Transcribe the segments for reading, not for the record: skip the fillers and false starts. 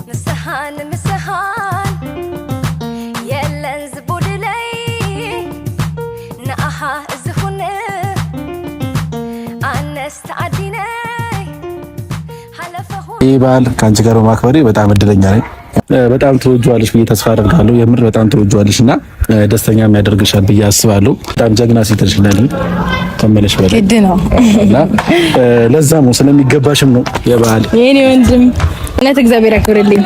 ምስሃን ምስሃን የለን ዝቡድለይ ንኣኻ እዝኹን ኣነስ ተዓዲነይ ሓለፈኹ። ይህ በዓል ከአንቺ ጋር በማክበሬ በጣም እድለኛ ነኝ። በጣም ትወጂዋለሽ ብዬ ተስፋ አደርጋለሁ። የምር በጣም ትወጂዋለሽ እና ደስተኛ ያደርግሻል ብዬ አስባለሁ። በጣም ጀግና ሴት ነሽ ለኔ ከመለሽ በላይ ግድ ነው። እና ለዛም ነው ስለሚገባሽም ነው የበዓል የኔ ወንድም እውነት እግዚአብሔር ያክብርልኝ።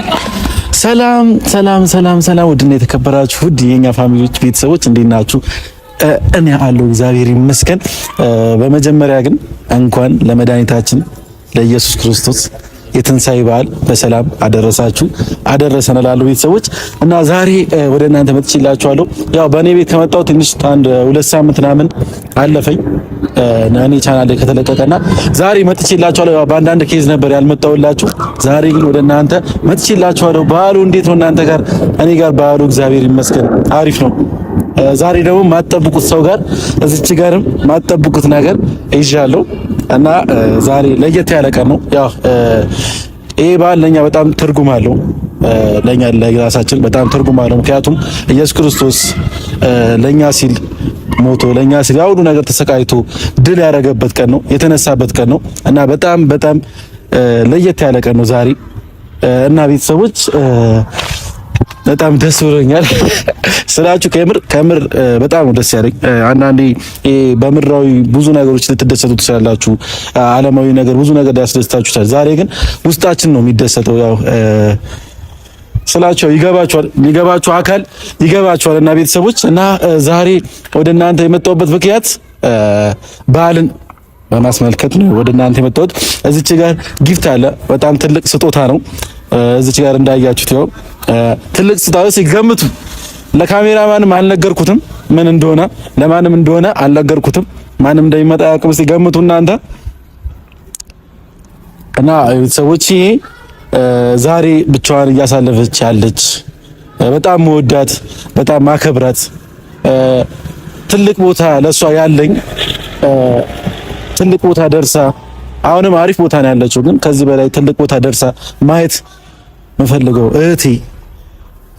ሰላም ሰላም ሰላም ሰላም፣ ውድና የተከበራችሁ ውድ የኛ family ዎች ቤተሰቦች እንዴት ናችሁ? እኔ አለሁ እግዚአብሔር ይመስገን። በመጀመሪያ ግን እንኳን ለመድኃኒታችን ለኢየሱስ ክርስቶስ የትንሣኤ በዓል በሰላም አደረሳችሁ አደረሰን እላለሁ ቤተሰቦች። እና ዛሬ ወደ እናንተ መጥቼላችኋለሁ። ያው በእኔ ቤት ከመጣሁ ትንሽ አንድ 2 ሳምንት ምናምን አለፈኝ እኔ ቻናል ላይ ከተለቀቀና ዛሬ መጥቼላችኋለሁ። ያው በአንዳንድ case ነበር ያልመጣሁላችሁ። ዛሬ ግን ወደ እናንተ መጥቼላችኋለሁ። በዓሉ እንዴት ነው እናንተ ጋር? እኔ ጋር በዓሉ እግዚአብሔር ይመስገን አሪፍ ነው። ዛሬ ደግሞ ማትጠብቁት ሰው ጋር እዚች ጋርም ማትጠብቁት ነገር ይዣለሁ እና ዛሬ ለየት ያለ ቀን ነው። ያው ይሄ በዓል ለኛ በጣም ትርጉም አለው። ለኛ ለራሳችን በጣም ትርጉም አለው። ምክንያቱም ኢየሱስ ክርስቶስ ለኛ ሲል ሞቶ ለኛ ሲል ያ ሁሉ ነገር ተሰቃይቶ ድል ያደረገበት ቀን ነው፣ የተነሳበት ቀን ነው እና በጣም በጣም ለየት ያለ ቀን ነው ዛሬ። እና ቤተሰቦች በጣም ደስ ብሎኛል ስላችሁ ከምር ከምር በጣም ነው ደስ ያለኝ። አንዳንዴ በምድራዊ ብዙ ነገሮች ልትደሰቱ ትችላላችሁ። ዓለማዊ ነገር ብዙ ነገር ሊያስደስታችሁ ይችላል። ዛሬ ግን ውስጣችን ነው የሚደሰተው። ያው ስላቸው ይገባችኋል፣ የሚገባችሁ አካል ይገባችኋል። እና ቤተሰቦች እና ዛሬ ወደ እናንተ የመጣሁበት ምክንያት በዓልን በማስመልከት ነው ወደ እናንተ የመጣሁት። እዚች ጋር gift አለ። በጣም ትልቅ ስጦታ ነው። እዚች ጋር እንዳያችሁት ያው ትልቅ ስጦታ ሲገምቱ ለካሜራማንም አልነገርኩትም፣ ምን እንደሆነ ለማንም እንደሆነ አልነገርኩትም። ማንም እንደሚመጣ ያውቅም። ሲገምቱ እናንተ። እና ቤተሰቦች ዛሬ ብቻዋን እያሳለፈች ያለች በጣም መወዳት በጣም ማከብራት ትልቅ ቦታ ለሷ ያለኝ ትልቅ ቦታ ደርሳ አሁንም አሪፍ ቦታ ነው ያለችው፣ ግን ከዚህ በላይ ትልቅ ቦታ ደርሳ ማየት የምፈልገው እህቴ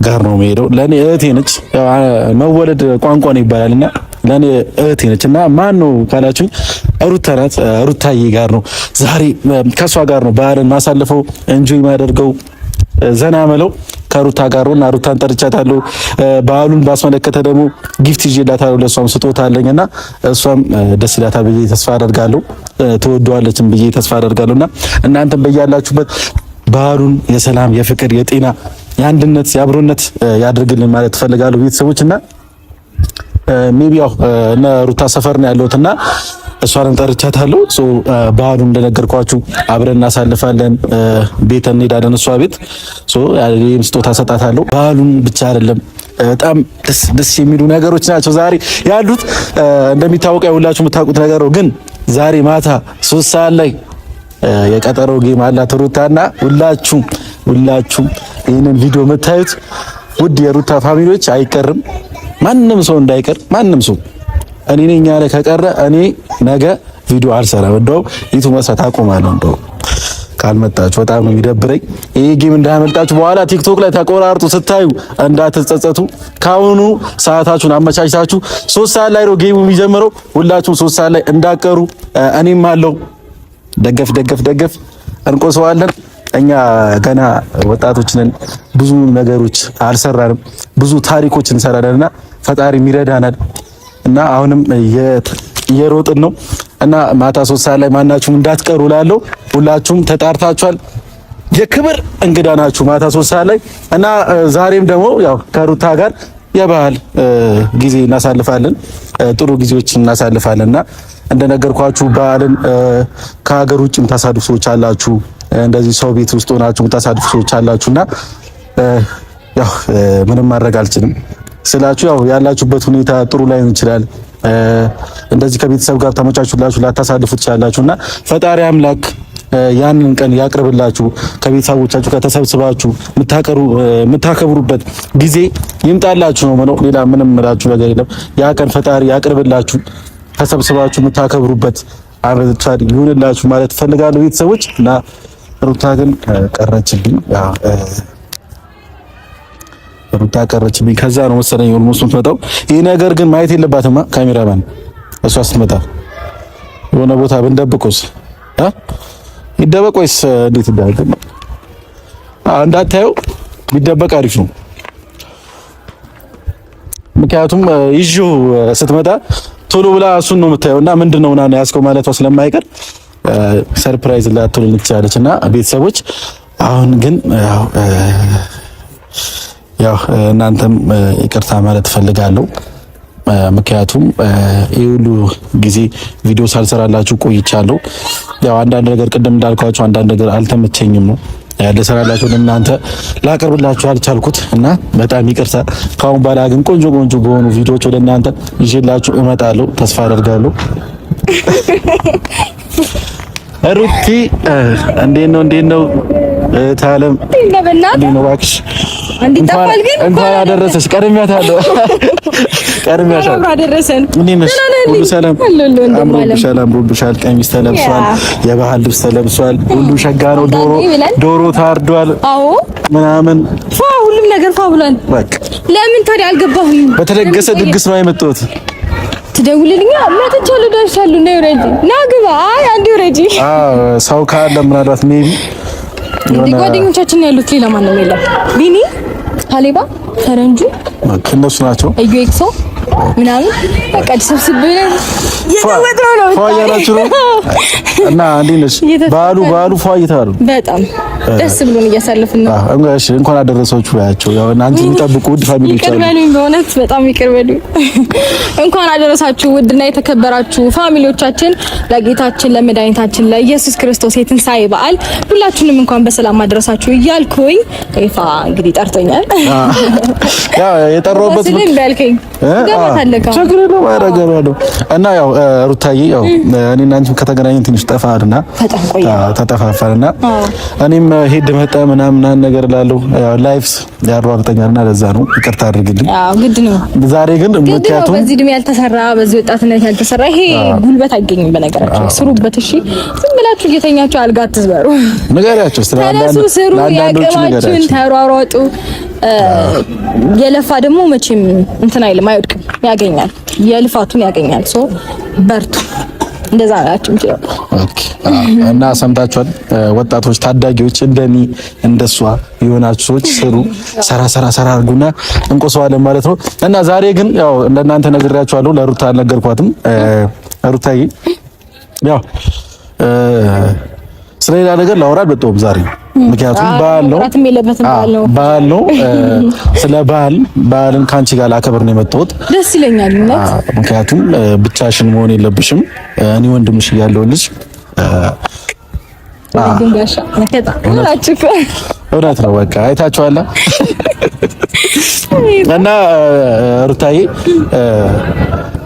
ጋር ነው የምሄደው። ለኔ እህቴ ነች። መወለድ ቋንቋ ነው ይባላል እና ለኔ እህቴ ነች። እና ማን ነው ካላችሁ ሩታ ናት። ሩታዬ ጋር ነው ዛሬ፣ ከሷ ጋር ነው በዓልን ማሳለፈው፣ enjoy ማደርገው፣ ዘና መለው ከሩታ ጋር ነው። እና ሩታን ጠርቻታለሁ። በዓሉን ባስመለከተ ደግሞ gift ይዤላታለሁ። ለእሷም ስጦታ አለኝ እና እሷም ደስ ይላታል ብዬ ተስፋ አደርጋለሁ። ትወደዋለችም ብዬ ተስፋ አደርጋለሁ። እና እናንተም በያላችሁበት በዓሉን የሰላም፣ የፍቅር፣ የጤና፣ የአንድነት፣ የአብሮነት ያድርግልን ማለት እፈልጋለሁ ቤተሰቦች። እና maybe ያው እነ ሩታ ሰፈር ነው ያለሁት እና እሷንም ጠርቻታለሁ። So በዓሉን እንደነገርኳችሁ አብረን እናሳልፋለን። ቤት እንሄዳለን፣ እሷ ቤት። So ይሄም ስጦታ ሰጣታለሁ። በዓሉን ብቻ አይደለም፣ በጣም ደስ ደስ የሚሉ ነገሮች ናቸው ዛሬ ያሉት። እንደሚታወቀው ሁላችሁ የምታውቁት ነገር ነው። ግን ዛሬ ማታ 3 ሰዓት ላይ የቀጠሮ game አላት ሩታና ሁላችሁም ሁላችሁም ይህንን ቪዲዮ የምታዩት ውድ የሩታ family ዎች አይቀርም፣ ማንም ሰው እንዳይቀር፣ ማንም ሰው እኔ ነኝ ያለ ከቀረ እኔ ነገ ቪዲዮ አልሰራም። እንደው ዩቲዩብ መስራት አቆማለሁ። እንደው ካልመጣችሁ በጣም ነው የሚደብረኝ። ይሄ game እንዳያመልጣችሁ፣ በኋላ ቲክቶክ ላይ ተቆራርጡ ስታዩ እንዳትጸጸቱ። ካሁኑ ሰዓታችሁን አመቻችታችሁ 3 ሰዓት ላይ ነው game ኡ የሚጀምረው። ሁላችሁም 3 ሰዓት ላይ እንዳትቀሩ። እኔም አለው ደገፍ ደገፍ ደገፍ እንቆሰዋለን። እኛ ገና ወጣቶች ነን። ብዙ ነገሮች አልሰራንም። ብዙ ታሪኮች እንሰራለንና ፈጣሪም ይረዳናል እና አሁንም እየሮጥን ነው እና ማታ 3 ሰዓት ላይ ማናችሁም እንዳትቀሩ እላለሁ። ሁላችሁም ተጣርታችኋል። የክብር እንግዳ ናችሁ ማታ 3 ሰዓት ላይ። እና ዛሬም ደግሞ ያው ከሩታ ጋር የበዓል ጊዜ እናሳልፋለን። ጥሩ ጊዜዎች እናሳልፋለን እና እንደነገርኳችሁ በዓልን ከሀገር ውጭ የምታሳልፉ ሰዎች አላችሁ፣ እንደዚህ ሰው ቤት ውስጥ ሆናችሁ የምታሳልፉ ሰዎች አላችሁና ያው ምንም ማድረግ አልችልም ስላችሁ ያው ያላችሁበት ሁኔታ ጥሩ ላይሆን ይችላል። እንደዚህ ከቤተሰብ ጋር ተመቻቹላችሁ ላታሳልፉ ትችላላችሁ እና ፈጣሪ አምላክ ያንን ቀን ያቅርብላችሁ። ከቤተሰቦቻችሁ ጋር ተሰብስባችሁ የምታከብሩበት ጊዜ ይምጣላችሁ ነው ምለው። ሌላ ምንም ምላችሁ ነገር የለም። ያ ቀን ፈጣሪ ያቅርብላችሁ፣ ተሰብስባችሁ የምታከብሩበት አመት ይሁንላችሁ ማለት ፈልጋለሁ ቤተሰቦች። እና ሩታ ግን ቀረችብኝ። ሩታ ቀረችብኝ። ከዛ ነው መሰለኝ almost የምትመጣው። ይህ ነገር ግን ማየት የለባትማ ካሜራማን። እሷ ስትመጣ የሆነ ቦታ ብንደብቆስ ይደበቅ ወይስ እንዴት ይደበቅ? እንዳታየው ቢደበቅ አሪፍ ነው። ምክንያቱም ይዤው ስትመጣ ቶሎ ብላ እሱን ነው የምታየው እና ምንድነው ምናምን ያዝከው ማለቷ ስለማይቀር surprise ላትሆን ትችላለች። እና ቤተሰቦች አሁን ግን ያው እናንተም ይቅርታ ማለት እፈልጋለሁ። ምክንያቱም ይህ ሁሉ ጊዜ ቪዲዮ ሳልሰራላችሁ ቆይቻለሁ። ያው አንዳንድ ነገር ቅድም እንዳልኳችሁ አንዳንድ ነገር አልተመቸኝም ነው ልሰራላችሁ ለእናንተ ላቀርብላችሁ አልቻልኩት እና በጣም ይቅርታ። ከአሁን በኋላ ግን ቆንጆ ቆንጆ በሆኑ ቪዲዮዎች ወደ እናንተ ይዤላችሁ እመጣለሁ፣ ተስፋ አደርጋለሁ። ሩቲ እንዴት ነው? እንዴት ነው ታለም? እንዴት ነው እባክሽ? እንኳን አደረሰሽ። ቀድሜያታለሁ፣ ቀድሜያታለሁ። እንዴት ነሽ? ሁሉ ሰላም? አምሮብሻል፣ አምሮብሻል። ቀሚስ ተለብሷል፣ የባህል ልብስ ተለብሷል። ሁሉ ሸጋ ነው። ዶሮ ዶሮ ታርዷል። አዎ ምናምን ፏ፣ ሁሉም ነገር ፏ ብሏል። በቃ ለምን ታዲያ አልገባሁም? በተደገሰ ድግስ ነው የመጣሁት። ትደውልልኛ መጥቻለሁ፣ ደርሻለሁ። ነይ ውረጂ፣ ና ግባ። አይ አንዴ ውረጂ። አዎ ሰው ካለ ምናልባት maybe ጓደኞቻችን ያሉት ሌላ ማንም የለም። ቢኒ፣ ካሌባ፣ ፈረንጁ እነሱ ናቸው። እዩ ኤክሶ ምናምን በቃ ሰብስብ ብለን እየተወጥሮ ነው ፏ እያላችሁ ነው። እና እንዴት ነሽ? በዓሉ በዓሉ ፏ እየተባሉ በጣም ደስ ብሎን እያሳለፍን ነው። እሺ እንኳን አደረሳችሁ በያቸው። ያው እናንተ የሚጠብቁ ውድ family ዎች አሉ። ይቅር በሉኝ፣ በእውነት በጣም ይቅር በሉኝ። እንኳን አደረሳችሁ ውድና የተከበራችሁ family ዎቻችን ለጌታችን ለመድኃኒታችን ለኢየሱስ ክርስቶስ የትንሣኤ በዓል ሁላችሁንም እንኳን በሰላም አደረሳችሁ እያልኩኝ ይፋ እንግዲህ ጠርቶኛል። ያው የጠራሁበት እንዳልከኝ ችግር የለውም አደርገዋለሁ። እና ያው ሩታዬ ያው እኔና አንቺም ከተገናኘን ትንሽ ጠፋልና ተጠፋፋንና እኔም ሄድ መጣ ምናምን ነገር እላለሁ። ያው life ያሯርጠኛልና ለዛ ነው ይቅርታ አድርግልኝ። አዎ ግድ ነው። ዛሬ ግን ምክንያቱም በዚህ እድሜ ያልተሰራ በዚህ ወጣትነት ያልተሰራ ይሄ ጉልበት አይገኝም። በነገራችሁ ስሩበት። እሺ ዝም ብላችሁ እየተኛችሁ አልጋ አትስበሩ። ንገሪያቸው፣ ስሩ፣ ያቅማችሁን ተሯሯጡ። የለፋ ደግሞ መቼም እንትን አይልም፣ አይወድቅም፣ ያገኛል፣ የልፋቱን ያገኛል። so በርቱ። እንደዛ ናችሁ። okay። እና ሰምታችኋል ወጣቶች፣ ታዳጊዎች እንደኔ እንደሷ የሆናችሁ ሰዎች ስሩ፣ ሰራ ሰራ ሰራ አድርጉና እንቆሰዋለን ማለት ነው። እና ዛሬ ግን ያው እንደናንተ ነግሬያችኋለሁ፣ ለሩታ አልነገርኳትም። ሩታዬ ያው ስለሌላ ነገር ላወራ አልመጣሁም ዛሬ ምክንያቱም በዓል ነው፣ በዓል ነው። ስለ በዓል በዓልን ከአንቺ ጋር ላከብር ነው የመጣሁት። ደስ ይለኛል። ምክንያቱም ብቻሽን መሆን የለብሽም። እኔ ወንድምሽ እያለሁልሽ እውነት ነው። በቃ አይታችኋል። እና ሩታዬ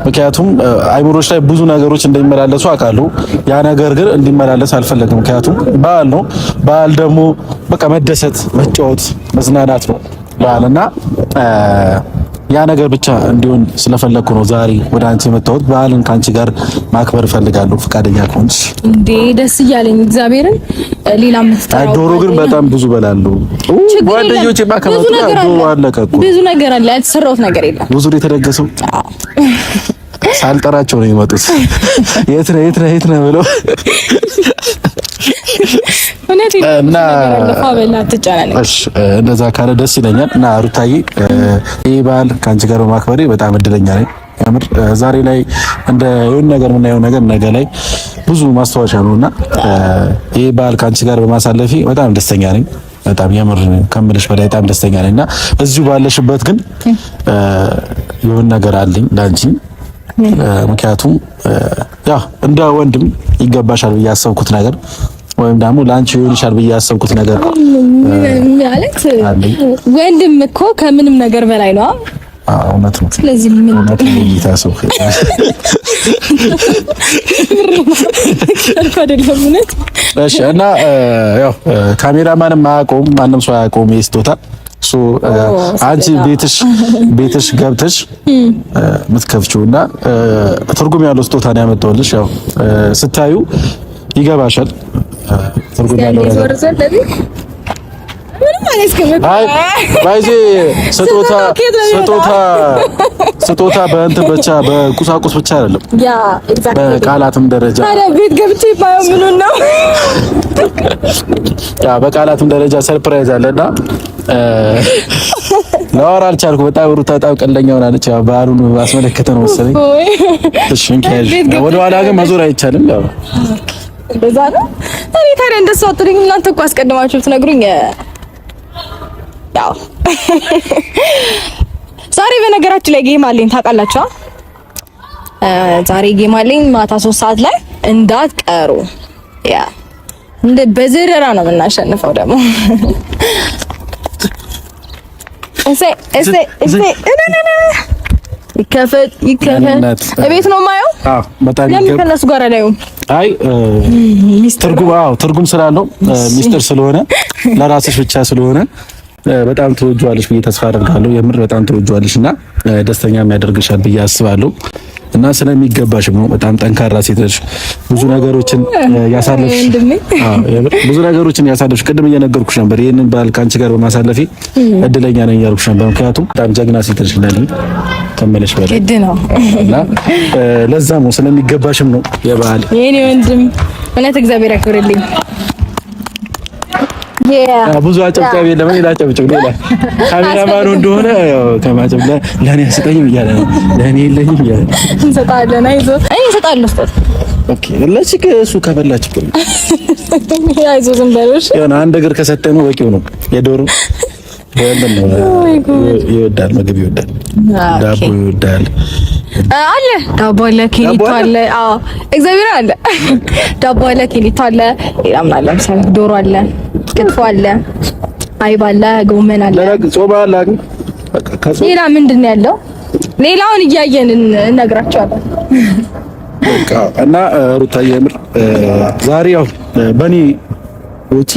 ምክንያቱም አይምሮች ላይ ብዙ ነገሮች እንደሚመላለሱ አውቃለሁ። ያ ነገር ግን እንዲመላለስ አልፈለግም። ምክንያቱም በዓል ነው። በዓል ደግሞ በቃ መደሰት፣ መጫወት፣ መዝናናት ነው በዓል እና ያ ነገር ብቻ እንዲሆን ስለፈለግኩ ነው ዛሬ ወደ አንቺ የመጣሁት። በዓልን ከአንቺ ጋር ማክበር እፈልጋለሁ ፈቃደኛ ከሆንሽ። እንዴ ደስ እያለኝ እግዚአብሔርን። ሌላ የምትጠራው ዶሮ ግን በጣም ብዙ በላለሁ። ጓደኞቼ ማከመጡ ዶሮ አለቀ እኮ ብዙ ነገር አለ፣ ያልተሰራሁት ነገር የለም። ብዙ ነው የተደገሰው። ሳልጠራቸው ነው የመጡት። የት ነህ የት ነህ የት ነህ ብለው እና እንደዛ ካለ ደስ ይለኛል። እና ሩታዬ ይህ በዓል ከአንቺ ጋር በማክበሬ በጣም እድለኛ ነኝ። የምር ዛሬ ላይ እንደ የሆነ ነገር የምናየው ነገር ነገ ላይ ብዙ ማስታወሻ ነውና ይህ በዓል ከአንቺ ጋር በማሳለፌ በጣም ደስተኛ ነኝ። በጣም የምር ከምልሽ በላይ በጣም ደስተኛ ነኝ። እና እዚሁ ባለሽበት ግን የሆነ ነገር አለኝ ለአንቺ። ምክንያቱም ያው እንደ ወንድም ይገባሻል ብዬ ያሰብኩት ነገር ወይም ደግሞ ለአንቺ ይሆንሻል ብዬ ያሰብኩት ነገር ማለት ወንድም እኮ ከምንም ነገር በላይ ነው። አዎ እውነት ነው። ስለዚህ ምን እውነት ነው። እይታ ሰው አይደለም እውነት። እሺ። እና ያው ካሜራማንም አያውቀውም፣ ማንም ሰው አያውቀውም ይሄ ስጦታ። so አንቺ ቤትሽ ቤትሽ ገብተሽ የምትከፍቺው እና ትርጉም ያለው ስጦታ ነው ያመጣሁልሽ። ያው ስታዩ ይገባሻል። ትርጉም ያለው ነገር ባይዜ ስጦታ ስጦታ ስጦታ በእንትን ብቻ በቁሳቁስ ብቻ አይደለም፣ በቃላትም ደረጃ ቤት ገብቼ ባየው ምኑን ነው ያ በቃላትም ደረጃ surprise አለና ላወራ አልቻልኩም። በጣም ሩታ በጣም ቀልደኛ ሆናለች። ያው በዓሉን አስመለከተ ነው መሰለኝ። እሺ እንኪያዥ ወደ ኋላ ግን መዞር አይቻልም። ያው እንደዛ ነው። እኔ ታዲያ እንደሱ አትሉኝም እናንተ እኮ አስቀድማችሁ ብትነግሩኝ። ያው ዛሬ በነገራችሁ ላይ game አለኝ ታውቃላችሁ። ዛሬ game አለኝ ማታ 3 ሰዓት ላይ እንዳትቀሩ። ያ እንደ በዝረራ ነው የምናሸንፈው ደግሞ እሰይ እሰይ እሰይ ይከፈት ይከፈት። እቤት ነው የማየው። አዎ በጣም ለምን ከእነሱ ጋር አላየውም? አይ ትርጉም አዎ ትርጉም ስላለው ሚስጥር ስለሆነ ለራስሽ ብቻ ስለሆነ በጣም ትወጂዋለሽ ብዬ ተስፋ አደርጋለሁ። የምር በጣም ትወጂዋለሽ እና ደስተኛ የሚያደርግሻል ብዬ አስባለሁ እና ስለሚገባሽም ነው። በጣም ጠንካራ ሴት ነሽ። ብዙ ነገሮችን ያሳለፍሽ፣ አዎ የምር ብዙ ነገሮችን ያሳለፍሽ። ቅድም እየነገርኩሽ ነበር ይሄንን በዓል ከአንቺ ጋር በማሳለፌ እድለኛ ነኝ እያልኩሽ ነበር። ምክንያቱም በጣም ጀግና ሴት ነሽ ለኔ ከመለሽ በላይ ግድ ነው እና ለዛም ነው ስለሚገባሽም ነው የበዓል የኔ ወንድም እውነት እግዚአብሔር ያክብርልኝ። ብዙ አጨብጫቢ የለም። እኔ ላጨብጭብ። ሌላ ካሜራማኑ እንደሆነ ያው ከማጨብ ለኔ አስጠኝም እያለ ነው፣ ለኔ የለኝም እያለ ነው። እንሰጣለን። አይዞህ፣ እኔ እሰጣለሁ ስጦታ። okay ለቺ እሱ ከበላች እኮ አይዞህ፣ ዝም በለው እሺ። የሆነ አንድ እግር ከሰጠነው በቂው ነው። የዶሮ ይወዳል፣ ምግብ ይወዳል፣ ዳቦ ይወዳል። አለ ዳቦ አለ፣ ኬኒቶ አለ። አዎ እግዚአብሔር አለ፣ ዳቦ አለ፣ ኬኒቶ አለ፣ ሌላ ምን አለ መሰለህ? ዶሮ አለ፣ ክትፎ አለ፣ አይብ አለ፣ ጎመን አለ፣ ጾም አለ። ሌላ ምንድን ነው ያለው? ሌላውን እያየን እነግራቸዋለን። በቃ እና ሩታዬ የምር ዛሬ ያው በኔ ወጪ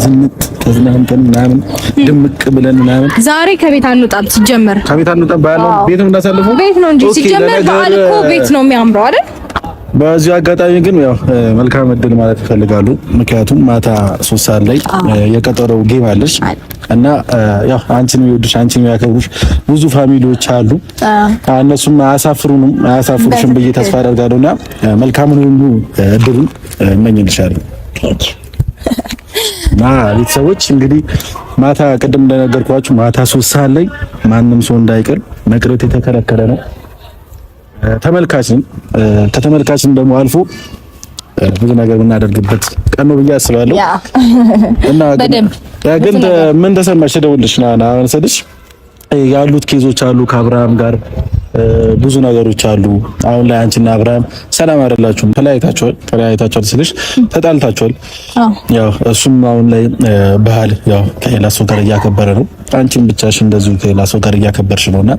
ዝንጥ ተዝናንተን ምናምን ድምቅ ብለን ምናምን ዛሬ ከቤት አንወጣም። ሲጀመር ከቤት አንወጣም። በዓል ነው ቤት ነው የምናሳልፈው፣ ቤት ነው እንጂ ሲጀመር በዓል እኮ ቤት ነው የሚያምረው አይደል? በዚሁ አጋጣሚ ግን ያው መልካም እድል ማለት ይፈልጋሉ። ምክንያቱም ማታ 3 ሰዓት ላይ የቀጠረው game አለሽ እና ያው አንቺን የሚወዱሽ አንቺን የሚያከብሩሽ ብዙ family ዎች አሉ። እነሱም አያሳፍሩንም አያሳፍሩሽም ብዬ ተስፋ አደርጋለሁና መልካሙን ሁሉ እድሉን እመኝልሻለሁ። እና ቤተሰቦች እንግዲህ ማታ ቅድም እንደነገርኳችሁ ማታ 3 ሰዓት ላይ ማንም ሰው እንዳይቀር፣ መቅረት የተከለከለ ነው። ተመልካችን ከተመልካችን ደግሞ አልፎ ብዙ ነገር የምናደርግበት ቀን ነው ብዬ አስባለሁ። እና ግን ምን ተሰማሽ? ደውልሽ ና ና ስልሽ ያሉት case ኦች አሉ ከአብርሃም ጋር ብዙ ነገሮች አሉ። አሁን ላይ አንቺና አብርሃም ሰላም አይደላችሁም፣ ተለያይታችኋል። ተለያይታችኋል ስልሽ ተጣልታችኋል። ያው እሱም አሁን ላይ ባህል ያው ከሌላ ሰው ጋር እያከበረ ነው፣ አንቺም ብቻሽ እንደዚሁ ከሌላ ሰው ጋር እያከበርሽ ነውና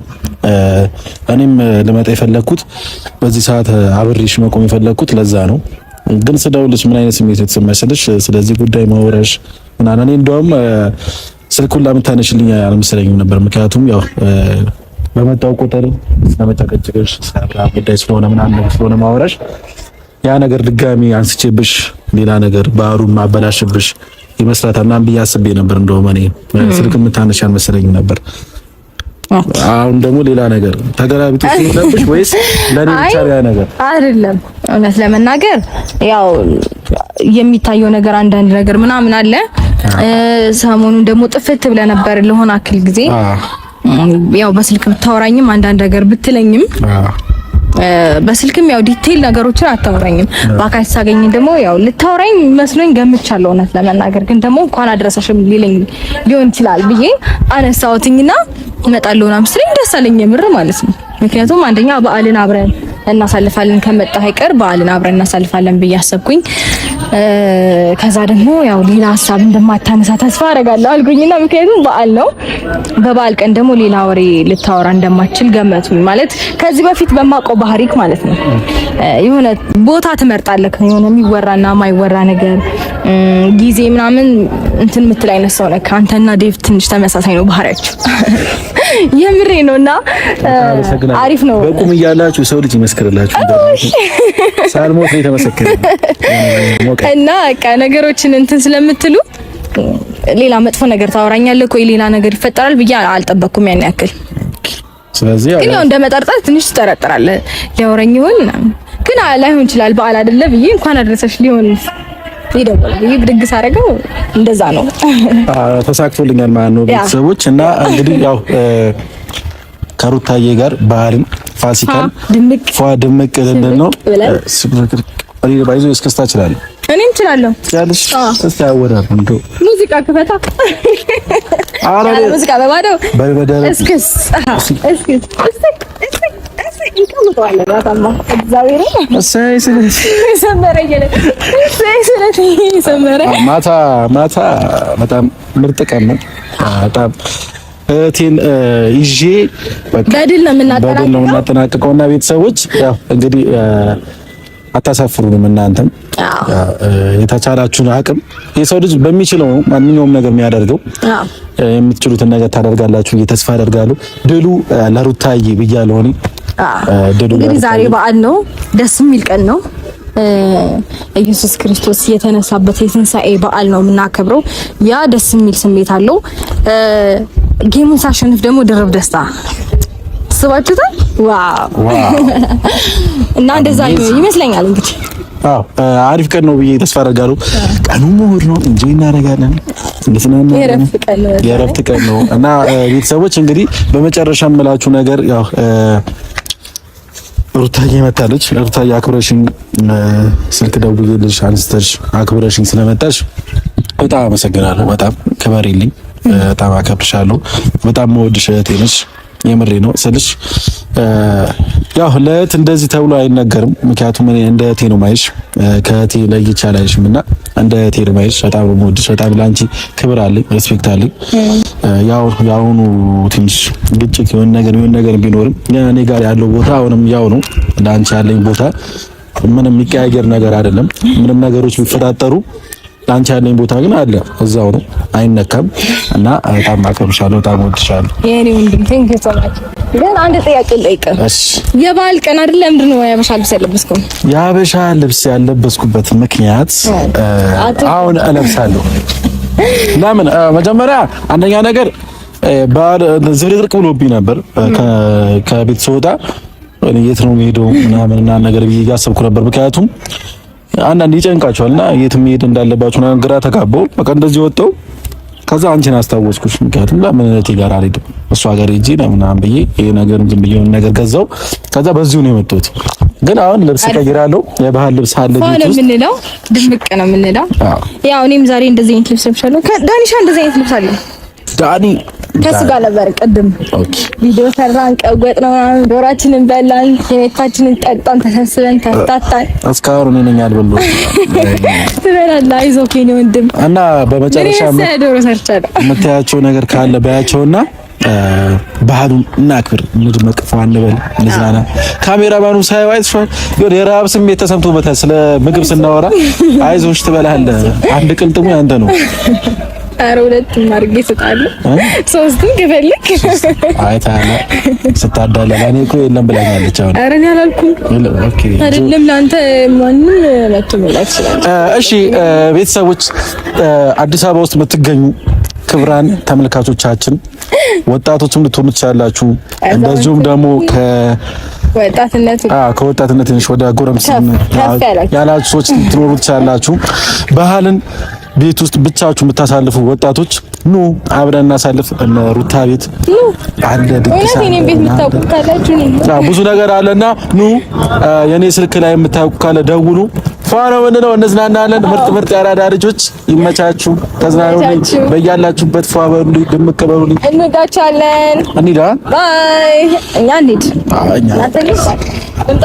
እኔም ልመጣ የፈለግኩት በዚህ ሰዓት አብሬሽ መቆም የፈለግኩት ለዛ ነው። ግን ስደውልሽ ምን አይነት ስሜት የተሰማሽ ስልሽ ስለዚህ ጉዳይ ማውራሽ ምናምን እኔ እንደውም ስልኩን ላምታነሽልኝ አልመሰለኝም ነበር። ምክንያቱም ያው በመጣው ቁጥር ስለመጨቀጭቅሽ ስለ አብርሃም ጉዳይ ስለሆነ ምናምን ስለሆነ ማውራሽ ያ ነገር ድጋሚ አንስቼብሽ ሌላ ነገር ባህሩን ማበላሽብሽ ይመስላታል ምናምን ብዬ አስቤ ነበር። እንደውም እኔ ስልክ የምታነሽ አልመሰለኝም ነበር። አሁን ደግሞ ሌላ ነገር ተገላቢጦ ሲሆንብሽ ወይስ ለኔ ብቻ ያ ነገር አይደለም? እውነት ለመናገር ያው የሚታየው ነገር አንዳንድ ነገር ምናምን አለ። ሰሞኑን ደግሞ ጥፍት ብለህ ነበር ለሆነ አክል ጊዜ። ያው በስልክ ብታወራኝም አንዳንድ ነገር ብትለኝም በስልክም ያው detail ነገሮችን አታወራኝም። በአካል ሳገኝ ደግሞ ያው ልታወራኝ መስሎኝ ገምቻለሁ። እውነት ለመናገር ግን ደግሞ እንኳን አድረሰሽም ሊለኝ ሊሆን ይችላል ብዬ አነሳሁትኝና እመጣለሁ ምናምን ስለኝ ደስ አለኝ የምር ማለት ነው። ምክንያቱም አንደኛ በዓልን አብረን እናሳልፋለን ከመጣ አይቀር በዓልን አብረን እናሳልፋለን ብዬ አሰብኩኝ። ከዛ ደግሞ ያው ሌላ ሀሳብ እንደማታነሳ ተስፋ አደርጋለሁ አልኩኝና ምክንያቱም በዓል ነው። በበዓል ቀን ደግሞ ሌላ ወሬ ልታወራ እንደማችል ገመቱኝ። ማለት ከዚህ በፊት በማውቀው ባህሪክ ማለት ነው። የሆነ ቦታ ትመርጣለህ፣ የሆነ የሚወራና ማይወራ ነገር ጊዜ ምናምን እንትን የምትል አይነት ሰው ነህ። አንተና ዴቭ ትንሽ ተመሳሳይ ነው ባህሪያችሁ። የምሬ ነውና አሪፍ ነው። በቁም እያላችሁ ሰው ልጅ ይመስክርላችሁ። ሳልሞት ነው የተመሰከረ እና በቃ ነገሮችን እንትን ስለምትሉ ሌላ መጥፎ ነገር ታወራኛለህ ወይ ሌላ ነገር ይፈጠራል ብዬ አልጠበቅኩም ያን ያክል። ስለዚህ ግን ያው እንደመጠርጠር ትንሽ ትጠረጥራለህ። ሊያወራኝ ይሆን ግን ላይሆን ይችላል። በዓል አይደለ ብዬ እንኳን አደረሰሽ ሊሆን ይደውላል ብዬ ብድግ ሳደርገው እንደዛ ነው። ተሳክቶልኛል ማለት ነው ቤተሰቦች። እና እንግዲህ ያው ከሩታዬ ጋር በዓልን ፋሲካን ድምቅ ፏ ድምቅ ልንል ነው። እኔ ባይዞ እስክስታ እችላለሁ። እኔም እችላለሁ። ትችላለሽ? እስቲ አወራር እንደው ሙዚቃ ክፈታ። አረ ሙዚቃ በባዶ እስክስ እስክስ ማታ ማታ በጣም ምርጥ ቀን ነው። በጣም እህቴን ይዤ በድል ነው የምናጠናቅቀው እና ቤተሰቦች ያው እንግዲህ አታሳፍሩንም። እናንተም የተቻላችሁን አቅም የሰው ልጅ በሚችለው ነው ማንኛውም ነገር የሚያደርገው። የምትችሉትን ነገር ታደርጋላችሁ ተስፋ አደርጋለሁ። ድሉ ለሩታዬ ብያለሁ እኔ። ድሉ እንግዲህ ዛሬ በዓል ነው፣ ደስ የሚል ቀን ነው። ኢየሱስ ክርስቶስ የተነሳበት የትንሳኤ በዓል ነው የምናከብረው። ያ ደስ የሚል ስሜት አለው። game ኡን ሳሸንፍ ደግሞ ድርብ ደስታ አስባችሁታል? Wow! እና እንደዛ ይመስለኛል እንግዲህ። አዎ አሪፍ ቀን ነው ብዬ ተስፋ አደርጋለሁ። ቀኑ እሑድ ነው እንጂ እናደርጋለን እንዝናናለን። የእረፍት ቀን ነው እና ቤተሰቦች እንግዲህ በመጨረሻ የምላችሁ ነገር ያው ሩታዬ መታለች። ሩታዬ አክብረሽኝ ስልክ ደውዬልሽ አንስተሽ አክብረሽኝ ስለመጣሽ በጣም አመሰግናለሁ። በጣም ክበሪልኝ። በጣም አከብርሻለሁ። በጣም መወድሽ እህቴ ነሽ። የምሬ ነው ስልሽ ያው ለእህት እንደዚህ ተብሎ አይነገርም። ምክንያቱም እኔ እንደ እህቴ ነው ማይሽ፣ ከእህቴ ለይቼ አላይሽም እና እንደ እህቴ ነው ማይሽ። በጣም ነው የምወድሽ። በጣም ለአንቺ ክብር አለኝ፣ respect አለኝ። ያው የአሁኑ ትንሽ ግጭት የሆነ ነገር የሆነ ነገር ቢኖርም እኔ ጋር ያለው ቦታ አሁንም ያው ነው። ለአንቺ ያለኝ ቦታ ምንም የሚቀያየር ነገር አይደለም። ምንም ነገሮች ቢፈጣጠሩ ለአንቺ ያለኝ ቦታ ግን አለ፣ እዛው ነው፣ አይነካም። እና በጣም አከብርሻለሁ፣ በጣም እወድሻለሁ የኔ ወንድም። Thank you so much። ግን አንድ ጥያቄ ልጠይቅህ። እሺ። የበዓል ቀን አይደል? ለምንድን ነው የሀበሻ ልብስ ያለበስከው? የሀበሻ ልብስ ያለበስኩበት ምክንያት አሁን እለብሳለሁ። ለምን መጀመሪያ አንደኛ ነገር በዓል ዝብርቅርቅ ብሎብኝ ነበር ከቤት ስወጣ የት ነው የምሄደው ምናምን እና ነገር ብዬ እያሰብኩ ነበር። ምክንያቱም አንዳንድ ይጨንቃቸዋል እና የት መሄድ እንዳለባቸው ምናምን ግራ ተጋባው። በቃ እንደዚህ ወጣው። ከዛ አንቺን አስታወስኩሽ። ምክንያቱም ለምን እህቴ ጋር አልሄድም እሷ ጋር ሄጄ ለምናምን ብዬ ይሄ ነገር ዝም ብዬ ነገር ገዛው። ከዛ በዚሁ ነው የመጣሁት። ግን አሁን ልብስ ቀይራለሁ። የባህል ልብስ አለ ቤት ውስጥ የምንለው ድምቅ ነው የምንለው። ያው እኔም ዛሬ እንደዚህ አይነት ልብስ ለብሻለሁ። ዳኒሻ እንደዚህ አይነት ልብስ አለ ዳኒ ከሱ ጋር ነበር ቅድም ቪዲዮ ሰራን፣ ቀወጥ ነው ዶራችንን በላን፣ የቤታችንን ጠጣን፣ ተሰብስበን ተፍታታን። እስካሁን እኔ ነኝ አልበላሁም። ትበላለህ፣ አይዞህ የእኔ ወንድም። እና በመጨረሻ ዶሮ ሰርቻለሁ የምታያቸው ነገር ካለ በያቸውና ባህሉን እናክብር፣ እንድመቅ፣ ፏ እንበል፣ እንዝናና። ካሜራማኑ ሳይው አይተሽዋል፣ የሆነ የረሀብ ስሜት ተሰምቶበታል። ስለ ምግብ ስናወራ አይዞሽ ትበላለህ፣ አንድ ቅልጥሙ ያንተ ነው። ኧረ ሁለቱም አድርጌ እሰጣለሁ፣ ሶስቱም ከፈለክ። አይተሃል ስታዳላ ለእኔ እኮ የለም ብላኛለች። አሁን ኧረ እኔ አላልኩም። Okay አይደለም ለአንተ ማንም መጥቶ መብላት ይችላል። እሺ ቤተሰቦች፣ አዲስ አበባ ውስጥ የምትገኙ ክብራን ተመልካቾቻችን ወጣቶችም ልትሆኑ ትችላላችሁ። እንደዚሁም ደግሞ ከወጣትነት ትንሽ ወደ ጎረምስነት ያላችሁ ሰዎች ልትኖሩ ትችላላችሁ። ባህልን ቤት ውስጥ ብቻችሁ የምታሳልፉ ወጣቶች ኑ አብረን እናሳልፍ። እነ ሩታ ቤት አለ ድግስ አለ፣ ብዙ ነገር አለና ኑ። የኔ ስልክ ላይ የምታውቁ ካለ ደውሉ። ፏ ነው የምንለው፣ እንዝናናለን። ምርጥ ምርጥ ያራዳ ልጆች ይመቻችሁ፣ ተዝናኑ። በያላችሁበት ፏ በሉ፣ ድምቅ በሉልኝ። እንወዳችኋለን። እንሂድ። Bye። እኛ እንሂድ። እኛ